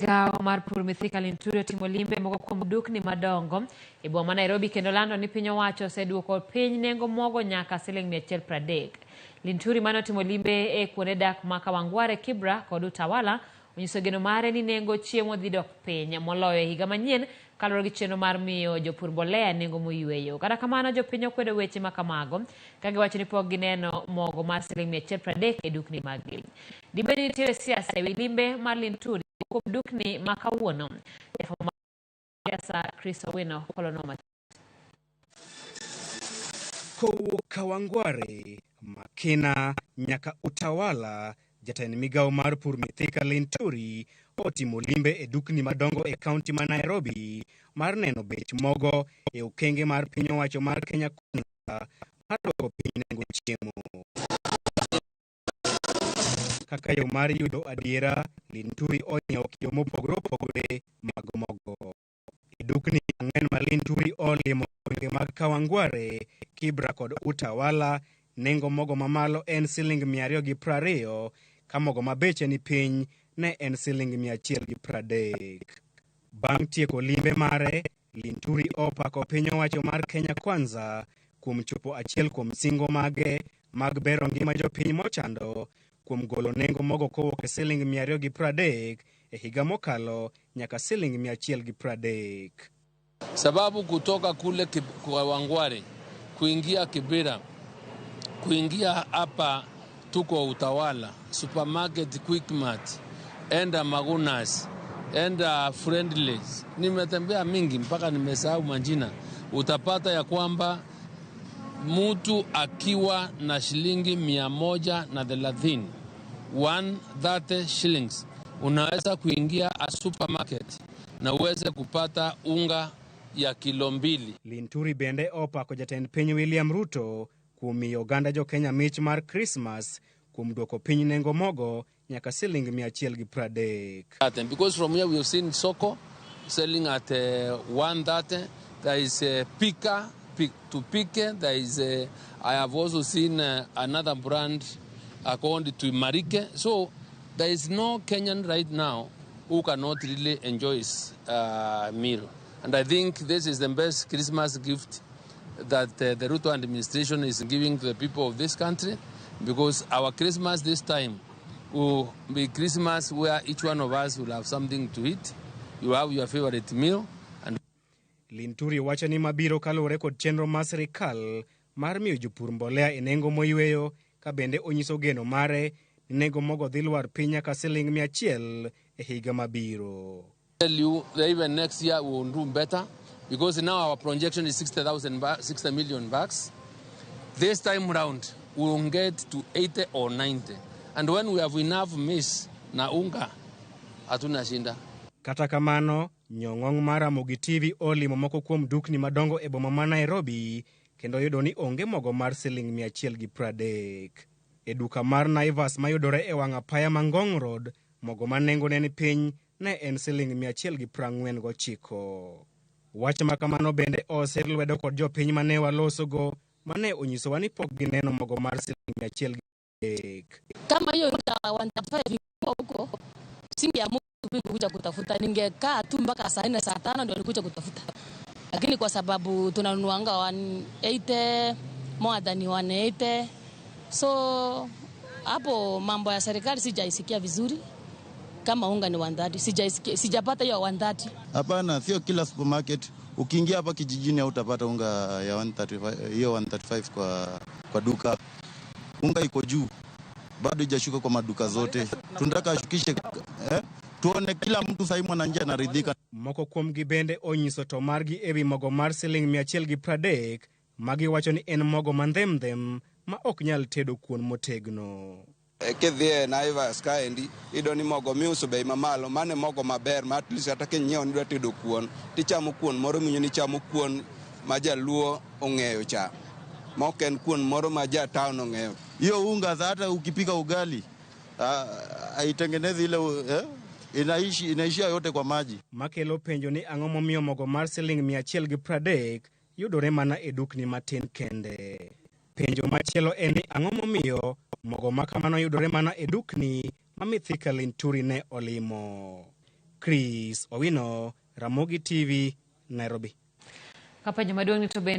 Migawo mar pur Mithika Linturi otimo limbe moko kuom dukni madongo e boma ma Nairobi kendo lando ni piny owacho oseduoko piny nengo mogo nyaka siling 130. Linturi mane otimo limbe e kuonde dak ma Kawangware, Kibra kod Utawala onyiso geno mare ni nengo chiemo dhi dok piny moloyo e higa manyien kaluwore gi chenro mar miyo jopur mbolea e nengo moyueyo. Kata kamano jopiny okwedo weche ma kamago ka giwacho ni pok gineno mogo mar siling 130 e dukni maggi. Dibed ni nitiere siasa e wi limbe mar Linturi kuom dukni ma kawuono? Jafwambo mar siasa Chris Owino kolonwa mathoth. Kowuok Kawangware, Makina nyaka Utawala, jatend migawo mar pur Mithika Linturi otimo limbe e dukni madongo e kaunti ma Nairobi mar neno bech mogo e okenge mar piny owacho mar Kenya Kwanza mar duoko piny nengo chiemo. Kaka yo mar yudo adiera, Linturi onyiewo kido mopogore opogore mag mogo. E dukni ang'wen ma Linturi olimo e gwenge mag Kawangware, Kibra kod Utawala, nengo mogo mamalo en siling 220, ka mogo ma beche ni piny ne en siling 130. Bang' tieko limbe mare, Linturi opako piny owacho mar Kenya Kwanza kuom chopo achiel kuom singo mage mag bero ngima jopiny mochando kuom golo nengo mogo kowuok e siling 230 e higa mokalo nyaka siling 130. Sababu kutoka kule Kawangware kuingia Kibera kuingia hapa tuko Utawala, supermarket Quickmart, enda Magunas, enda Friendlies, nimetembea mingi mpaka nimesahau majina. Utapata ya kwamba mtu akiwa na shilingi 130, 130 shillings, unaweza kuingia a supermarket na uweze kupata unga ya kilo 2. Linturi bende opako jatend piny William Ruto kuom miyo oganda jo Kenya mich mar Krismas kuom duoko piny nengo mogo nyaka siling 130. Because from here we have seen Soko selling at 130, there is a Pika, pick to pick, there is a, I have also seen another brand according to Marike. So there is no Kenyan right now who cannot really enjoy his meal. And I think this is the best Christmas gift that the Ruto administration is giving to the people of this country, because our Christmas this time will be Christmas where each one of us will have something to eat. You have your favorite meal. And Linturi wacho ni mabiro kaluwore kod chenro mar sirikal mar miyo jopur mbolea e nengo moyweyo, ka bende onyiso geno mare ni nengo mogo dhi lwar piny nyaka siling 100 e higa mabiro. Tell you that even next year we will do better, because now our projection is 60,000 60 million bags. This time round we will get to 80 or 90, and when we have enough maize na unga hatuna shinda. Kata kamano, nyong'ong' mar Ramogi TV olimo moko kuom dukni madongo e boma ma Nairobi kendo yudo ni onge mogo mar siling 130. E duka mar Naivas mayudore e wang' apaya ma Ngong Road, mogo ma nengone ni piny ne en siling 149. Wach ma kamano bende osir lwedo kod jopiny mane walosogo mane onyisowa ni pok gineno mogo mar siling 130. Kama hiyo ya 135 huko singeamua kuja kutafuta, ningekaa tu mpaka saa 4 saa 5 ndio nikuja kutafuta, lakini kwa sababu tunanunuanga 180 more than 180, so hapo mambo ya serikali sijaisikia vizuri. Kama unga ni 130, sijaisikia, sijapata hiyo 130. Hapana, sio kila supermarket. Ukiingia hapa kijijini hautapata unga ya 135, hiyo 135 kwa duka. Unga iko juu, bado haijashuka kwa maduka zote. Tunataka ashukishe, tuone kila mtu sasa mwananchi anaridhika. Moko kuomgi bende onyiso to margi ewi mogo mar siling 130 magiwacho ni en mogo mandhemdhem ma ok nyal tedo kuon motegno. Kidhi e Naivas kaendi, iyudo ni mogo miuso bei mamalo, mano e mogo maber ma at least kata kinyiewo ni idwa tedo kuon, tichamo kuon moro miwinjo ni ichamo kuon ma jaluo ong'eyo cha, ma ok en kuon moro ma ja town ong'eyo. Hiyo unga hata ukipika ugali, haitengenezi ile inaishia yote kwa maji. Makelo penjo ni ang'o momiyo mogo mar siling 130 yudore mana e dukni matin kende. Penjo machielo en ni ang'o momiyo mogo ma kamano yudore mana e dukni ma Mithika Linturi ne olimo. Chris Owino, Ramogi TV, Nairobi. Kapenjo maduong' ni to bende